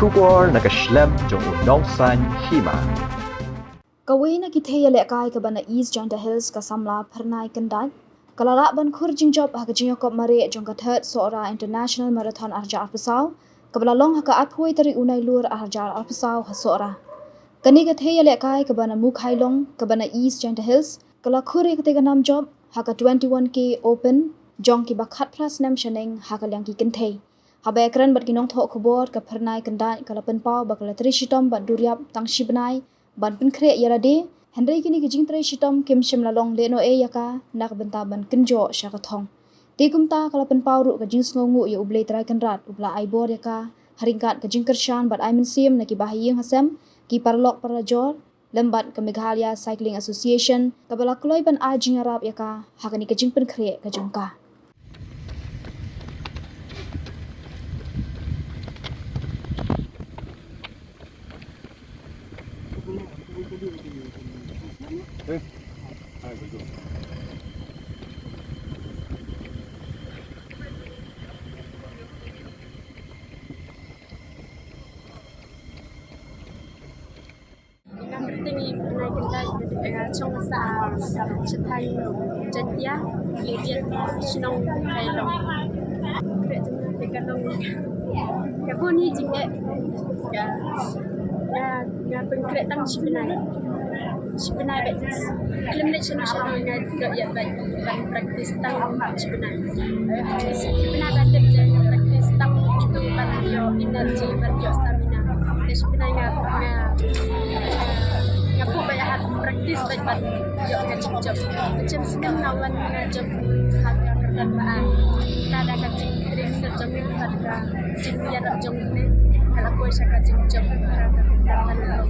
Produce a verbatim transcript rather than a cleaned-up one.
Khubor na ka shlem jong u Nongsaiñ Hima. Kawei na ki thei ïalehkai kaba na East Jaintia Hills, ka samla Phyrnai Kyndait, ka la lah ban khur jingjop ha ka jingïakop mareh jong ka Third Sohra International Marathon arhajar arphew saw, kaba la long ha ka arphew tarik u Nailur arhajar arphew saw ha Sohra. Kane ka thei ïalehkai kaba na Mukhailong kaba na East Jaintia Hills, ka la khur ïa katei ka nam jop ha ka twenty-one K Open jong kiba khatphra snem shaneng ha ka liang ki kynthei. Haba ïakren bad ki nongthoh khubor, ka Phyrnai Kyndait ka la pynpaw ba ka la trei shitom bad duriap tang shi bnai ban pynkhreh ïa lade, hynrei kine ki jingtrei shitom kim shym la long lehnohei ïa ka na ka bynta ban kynjoh sha ka thong. Te kumta ka la pynpaw ruh ka jingsngewnguh ïa U Blei Trai Kynrad uba la ai bor ïa ka ha ryngkat ka jingkyrshan bad ai mynsiem na ki bahaïing hasem, ki paralok parajor, lem bad ka Meghalaya Cycling Association, kaba la kloi ban ai jingïarap ïa ka ha kane ka jingpynkhreh ka jong ka. Nga kyrteng i Phyrnai Kyndait, nga shong sha, sha thaiñ Jaintia, ïa shnong Mukhailong. Khreh jong nga te ka long, ka bun hi jingeh, ka, nga, nga pynkhreh tang shi bnai. Shi bnai bad khlem leit shano shano nga ïoh ïa bad ban practice tang shi bnai. Shi bnai ban leit practice tang, ban ïoh energy, ban ïoh stamina. Te shi bnai nga, nga, nga buh bad ha practice bad ban ïoh ka jingjop. Jem snem nga wan nga jop ha ka kyrdan ba ar. Te da ka jingtrei ka jong nga bad ka jingïarap jong U Blei, ka la poi sha ka jingjop ha ka kyrdan ba ar.